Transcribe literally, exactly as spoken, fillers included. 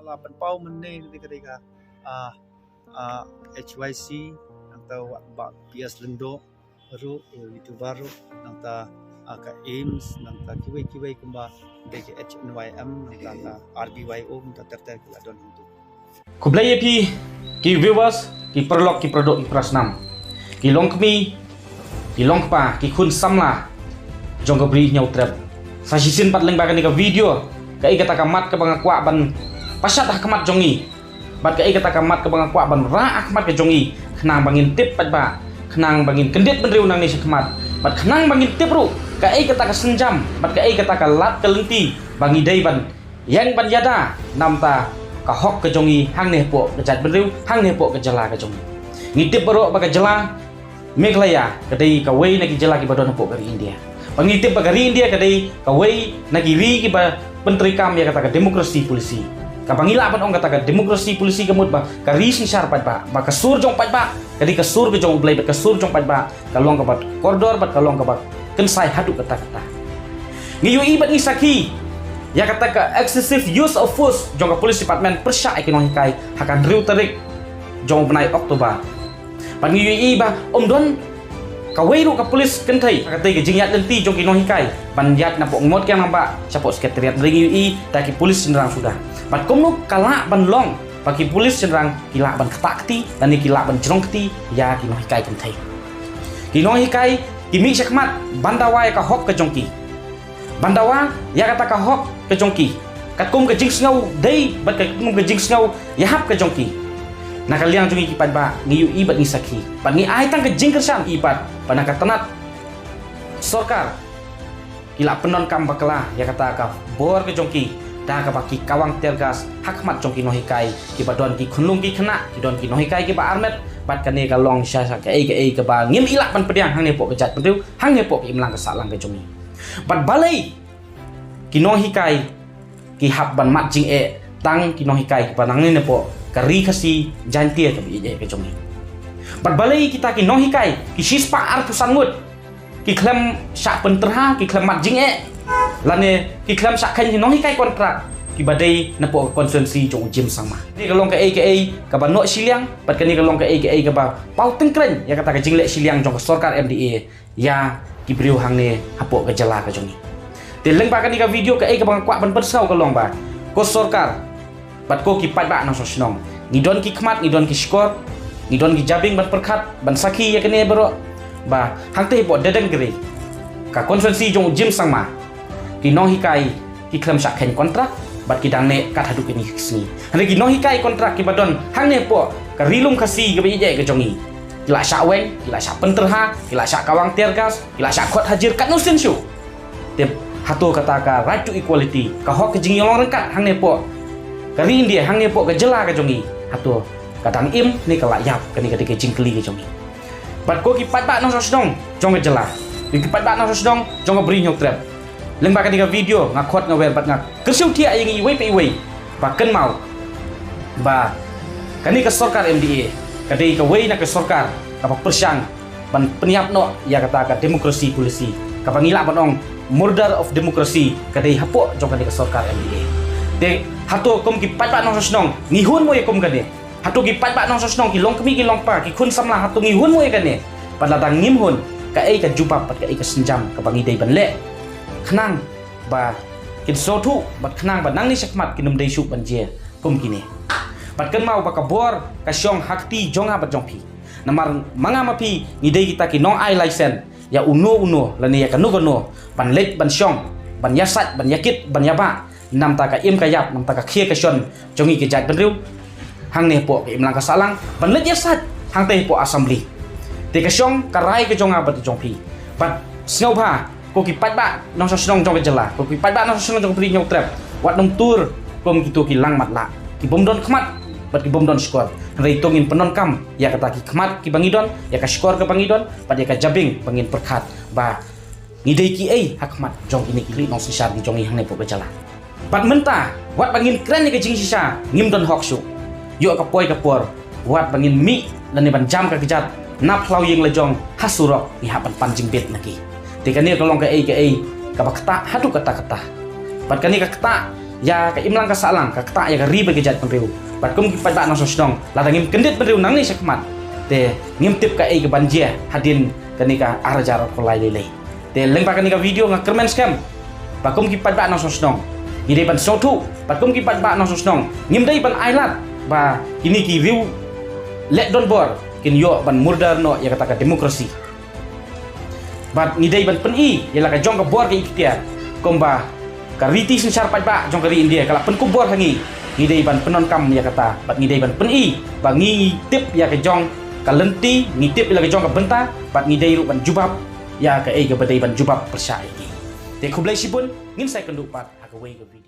Ba pynpaw mynne ka dei ka, ah, ah, H Y C, nangta Wad Bah P S Lyngdoh ruh, eh, YouTuber ruh, nangta, ah, ka AIMS, nangta kiwei kiwei kumba dei ka H N Y M, nangta ka R B Y O, nangta ter ter ki la don hangtu. Khublei ïa phi ki viewers, ki paralok, ki paradoh, ki parasnam, ki longkmie, ki longkpa, ki khun samla jong ka Bri Hynñiewtrep. Sa shisien pat lyngba kane ka video, kaei kata ka mat kaba nga kwah ban pashat ha khmat jong ngi, bad kaei kata ka mat kaba nga kwah ban rah ha khmat ka jong ngi, khnang ba ngin tip paidbah, khnang ba ngin kyndit bynriew nangne sha khmat, bad khnang ba ngin tip ruh kaei kata ka sienjam bad kaei kata ka lad ka lynti ba ngi dei ban ïeng ban ïada namar ka hok ka jong ngi hangne hapoh ka jaitbynriew, hangne hapoh ka jylla ka jong ngi. Ngi tip baroh ba ka jylla Meghalaya ka dei kawei na ki jylla kiba don hapoh ka ri India. Ba ngi tip ba ka ri India ka dei kawei na ki ri kiba pyntreikam ïa kata ka democracy policy, kaba ngi lah ban ong kata ka democracy policy ka mut ba ka ri synshar paidbah, ba ka sur jong paidbah ka dei ka sur ka jong U Blei, bad ka sur jong paidbah ka long kaba kordor bad ka long kaba kynsai haduh katta katta. Ngi ïohi bad ngi sakhi ïa kata ka excessive use of force jong ka police department pyrshah ïa ki nonghikai ha ka hynriew tarik jong u bnai October. Bad ngi ïohi ba ym don kawei ruh ka police kynthei ha katei ka jingïaid lynti jong ki nonghikai ban ïaid napoh Nongmotkiang Nangbah shapoh Secretariat, hynrei ngi ïohi da ki police shynrang suda. Bad kumno ka lah ban long ba ki police shynrang ki lah ban ktah kti lane ki lah ban jrong kti ïa ki nonghikai kynthei? Ki nonghikai ki mih shakhmat ban dawa ïa ka hok ka jong ki, ban dawa ïa kata ka hok ka jong ki, katkum ka jingsngew dei bad katkum ka jingsngew ïahap ka jong ki. Na ka liang jong ngi ki paidbah ngi ïohi bad ngi sakhi bad ngi ai tang ka jingkyrshan ïa pat ba na ka tnat sorkar ki la pyndonkam bakla ïa kata ka bor ka jong ki da kaba ki kawang tear gas ha khmat jong ki nonghikai kiba don ki khunlung ki khynnah, ki don ki nonghikai kiba armet. Bad kane ka long shisha kaei kaei kaba ngim lah ban pdiang hangne hapoh ka jaitbynriew, hangne hapoh ka imlang ka sahlang ka jong ngi. Bad balei ki nonghikai ki hap ban mad jingeh tang ki nonghikai kiba nangne napoh ka ri Khasi Jaintia kaba ïeit ka jong ngi? Bad balei kita ki nonghikai ki shispah arphew san ngut ki khlem shah pynterha, ki khlem mad jingeh lane ki khlem shah kheiñ ki nonghikai kontrak kiba dei napoh ka constituency jong u Jim Sangma? Kane ka long kaei kaei kaba noh shiliang bad kane ka long kaei kaei kaba paw tyngkreiñ ïa kata ka jingleh shiliang jong ka sorkar M D A ïa ki briew hangne hapoh ka jylla ka jong ngi. Te lyngba kane ka video kaei kaba nga kwah ban pynsngew ka long ba ko sorkar bad ko ki paidbah nongshong shnong, ngi don ki khmat, ngi don ki shkor, ngi don ki jabieng ban pyrkhat ban sakhi ïa kane baroh ba hangtei hapoh Dedengri, ka constituency jong u Jim Sangma, ki nonghikai ki khlem shah kheiñ kontrak bad ki dang neh kat haduh kine ki sngi. Hynrei ki nonghikai kontrak kiba don hangne hapoh ka Ri Lum Khasi kaba ïeit ka jong ngi, ki la shah weng, ki la shah pynterha, ki la shah kawang tear gas, ki la shah khot hajir katno sien shuh. Te hato kata ka right to equality, ka hok ka jingïalong ryngkat hangne hapoh ka ri India, hangne hapoh ka jylla ka jong ngi, hato ka dang im ne ka la ïap? Kane ka dei ka jingkylli ka jong ngi. Bad ko ki paidbah nongshong shnong jong ka jylla, ko ki paidbah nongshong shnong jong ka Bri Hynñiewtrep, lyngba kane ka video nga khot nga wer bad nga kyrsiew thiah ïa ngi iwei pa iwei ba kynmaw ba kane ka sorkar M D A ka dei kawei na ka sorkar kaba pyrshang ban pynïap noh ïa kata ka democracy policy, kaba ngi lah ban ong murder of democracy ka dei hapoh jong kane ka sorkar M D A. Te hato kum ki paidbah nongshong shnong ngi hun mo ïa kum kane? Hato ki paidbah nongshong shnong, ki longkmie ki longkpa, ki khun samla, hato ngi hun mo ïa kane? Bad lada ngim hun, kaei ka jubab bad kaei ka sienjam kaba ngi dei ban leh khnang ba kin sngewthuh bad khnang ba nangne shakhmat kin ym dei shuh ban jia kum kine? Bad kynmaw ba ka bor ka shong ha kti jong nga bad jong phi. Namar ma nga ma phi ngi dei kita ki nongai license ïa uno uno lane ïa kano kano ban leit ban shong, ban ïasaid, ban ïakit, ban ïabah namar ka im ka ïap, namar ka khie ka shon jong ngi ki jaitbynriew hangne hapoh ka imlang ka sahlang, ban leit ïasaid hangtei hapoh assembly. Te ka shong ka rai ka jong nga bad jong phi. Bad sngewbha ko ki paidbah nongshong shnong jong ka jylla, ko ki paidbah nongshong shnong jong ka Bri Hynñiewtrep, wat nym tur kum kito ki lang matlah, ki bym don khmat bad ki bym don shkor. Hynrei to ngin pyndonkam ïa kata ki khmat kiba ngi don, ïa ka shkor kaba ngi don bad ïa ka jabieng ba ngin pyrkhat ba ngi dei kiei ha khmat jong kine ki nongsynshar ki jong ngi hangne hapoh ka jylla. Bad mynta wat ba ngin kren ïa ka jingshisha, ngim don hok shuh. Ïoh ka poi ka por wat ba ngin mih lane ban jam ka kjat na phyllaw ïing la jong ha surok, ngi hap ban pan jingbit na ki. Te kane ka long kaei kaei kaba ktah haduh katta katta. Bad kane ka ktah ïa ka imlang ka sahlang, ka ktah ïa ka ri bad ka jaitbynriew. Bad kum ki paidbah nongshong shnong, lada ngim kyndit bynriew nangne shakhmat, te ngim tip kaei kaban jia hadien kane ka ar hajar arphew lai lei lei. Te lyngba kane ka video nga kyrmen skhem ba kum ki paidbah nongshong shnong, ngi dei ban sngewthuh, ba kum ki paidbah nongshong shnong, ngim dei ban ailad ba kine ki riew leh donbor kin ïoh ban murdar noh ïa kata ka democracy. Bad ngi dei ban pyni ïa la ka jong ka bor ka iktiar, kumba ka riti synshar paidbah jong ka ri India ka la pynkup bor ha ngi. Ngi dei ban pyndonkam ïa kata, bad ngi dei ban pyni ba ngi tip ïa ka jong ka lynti, ngi tip ïa la ka jong ka bynta, bad ngi dei ruh ban jubab ïa kaei kaba dei ban jubab pyrshah ïa ngi. Te khublei shibun, ngin sa ïakynduh pat ha kawei ka video.